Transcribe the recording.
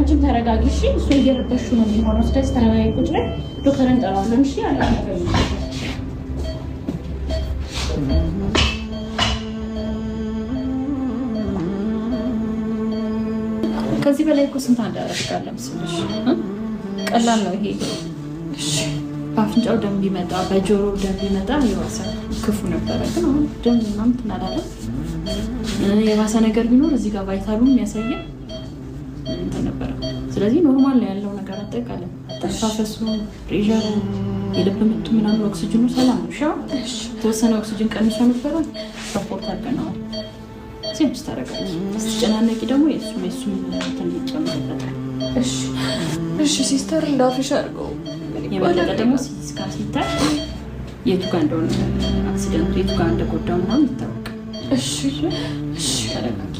አንቺም ተረጋጊ እሺ። እሱ እየረበሹ ነው የሚሆነው። ስለዚህ ተረጋጊ፣ ቁጭ በይ። ዶክተር እንጠራዋለን። እሺ አለ ነገር ከዚህ በላይ እኮ ስንት አንድ አደርጋለሁ መሰለሽ። ቀላል ነው ይሄ። በአፍንጫው ደም ቢመጣ በጆሮ ደም ቢመጣ የባሰ ክፉ ነበረ፣ ግን አሁን ደም ምናምን እንትን አላለም። የባሰ ነገር ቢኖር እዚህ ጋር vital ኡ የሚያሳየን እንትን ነበረ። ስለዚህ normal ነው ያለው ነገር አጠቃላይ አተነፋፈሱ፣ pressure ኡ፣ የልብ ምቱ ምናምን፣ ኦክሲጅኑ ሰላም ነው። እሺ ተወሰነ ኦክሲጅን ቀንሶ ነበረ፣ support አድርገነዋል። ሴምስ ታደርጋለች። ስትጨናነቂ ደግሞ የእሱም የእሱም እንትን ይጨምርበታል። እሺ እሺ ሲስተር እንዳፍሽ አድርገው። የበለጠ ደግሞ CT scan ሲታይ የቱ ጋር እንደሆነ accident ኡ የቱ ጋር እንደጎዳው ምናምን ይታወቃል። እሺ እሺ ተረጋጊ።